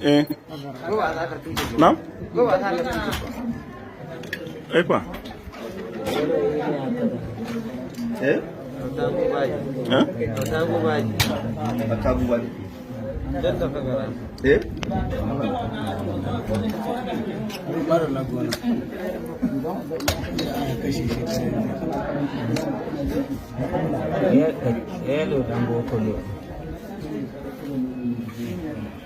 Eh. Na? Ai fa. Eh? Eh? Atagu. Eh? Yelo dan bokolo.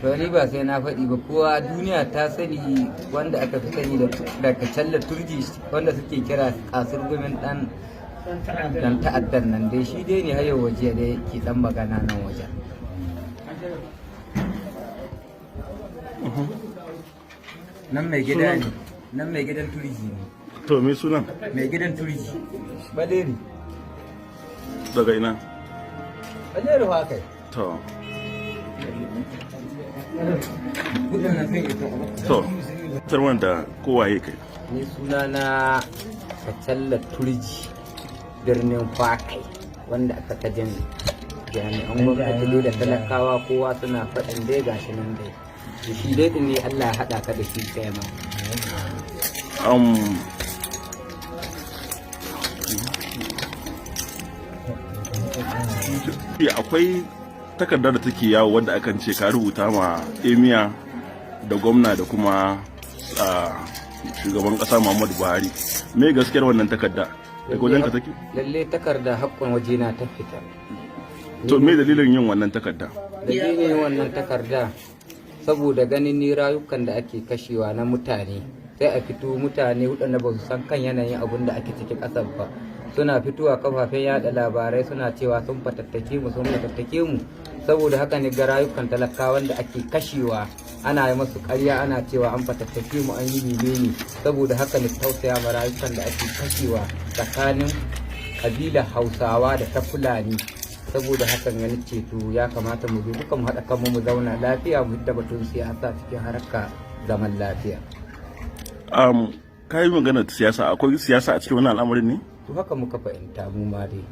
To ni ba sai na faɗi ba, kowa duniya ta sani wanda aka fi sani da Kacalla Turji, wanda suke kira kasur gumin dan ta'addan nan dai, shi dai ne hayo waje da ke dan magana nan wajen. Nan mai gida ne, nan mai gidan Turji ne. To, me sunan? Mai gidan Turji. Baleri. Daga ina? Baleri fa kai. To. Kudin nan sun isa. To. Tarwan da kowaye kai. Ni suna na Kacalla Turji, birnin Fakai, wanda aka ta jin jami'an gwamnati dai da talakawa kowa suna faɗin dai gashi nan dai. To shi dai ɗin ne Allah ya haɗa ka da shi kai ma. Akwai takardar da take yawo wanda akan ce ka rubuta ma emir da gwamna da kuma shugaban kasa Muhammadu Buhari. Me gaskiyar wannan takarda? Daga wajen ka take? Lalle takarda haƙƙon waje na ta fita. To, me dalilin yin wannan takarda? Dalilin wannan takarda, saboda ganin ni rayukan da ake kashewa na mutane, sai a fito mutane waɗanda ba su san kan yanayin abin da ake ciki ƙasar ba, suna fitowa kafafen yada labarai suna cewa sun fatattake mu, sun fatattake mu. Saboda haka ne ga rayukan talakawan da ake kashewa, ana yi masu ƙarya, ana cewa an fatattake mu, an yi menene. Saboda haka ne tausaya ma rayukan da ake kashewa tsakanin ƙabilar Hausawa da ta Fulani. Saboda hakan ya ce to ya kamata mu zo duka mu haɗa kanmu mu zauna lafiya, mu hidda batun siyasa cikin harka zaman lafiya. Ka yi magana siyasa, akwai siyasa a cikin wannan al'amarin ne? To, haka muka fahimta mu ma dai.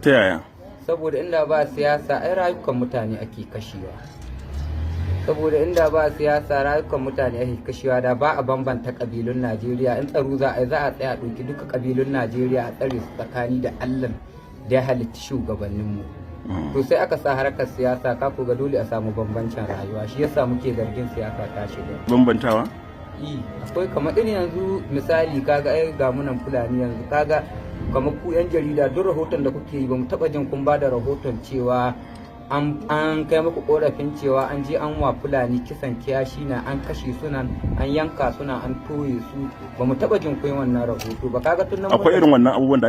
Ta yaya? Saboda inda ba siyasa, ai rayukan mutane ake kashewa. Saboda inda ba siyasa rayukan mutane ake kashewa, da ba a bambanta kabilun Najeriya. In tsaro za a yi, za a tsaya ɗauki duka kabilun Najeriya a tsare su tsakani da Allah da ya halitta shugabanninmu. To, sai aka sa harkar siyasa, ka ga dole a samu bambancin rayuwa. Shi yasa muke zargin siyasa ta shiga. Bambantawa? Akwai kamar irin yanzu misali, kaga ai ga munan Fulani yanzu, kaga kamar ku yan jarida, duk rahoton da kuke yi ba mu taba jin kun ba da rahoton cewa an kai muku korafin cewa an je an wa Fulani kisan kiyashi na, an kashe suna, an yanka suna, an toye su ba. Mu taba jin kun wannan rahoto ba. Kaga tun nan Akwai irin wannan abubuwan da ake